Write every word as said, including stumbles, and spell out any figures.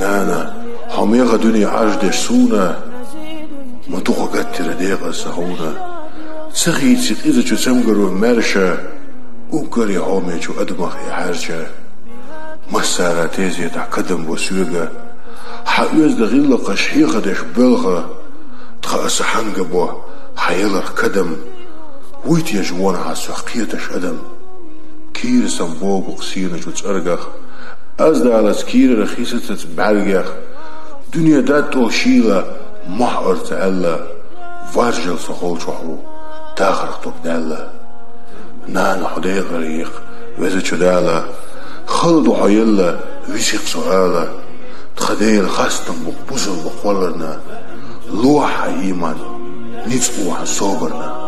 Нана, хьо меха дуьне Ӏарждеш суна, ма дукха гаттира декъаза сан хьуна. Ца хийци къизачу цамгаро маьрша, уггаре хьомечу адамах и хьаьрча. Массара тезетахь кадам бо соьга, хьан оьзда гӀиллакхаш хьехадеш боьлха, тха аса хьанга бо хьан яларх кадам, вуй теша вонахьа сох кхеташ адам. Кийра сан богу-кх сеначу цӀаргах, аз далац кийрара хи сацац бӀаьргех, дуьне даттӀо шийла мохь орца аьлла, варжал со холчохь ву дахарх дог даьлла. Нана, хьо декъар йеха, везачу Дала, хала ду хьо елла, висих со ала. Тха Дела хастам бу бусалба кхолларна, лохьа хьан ийман ницкъ ву хьан собарна.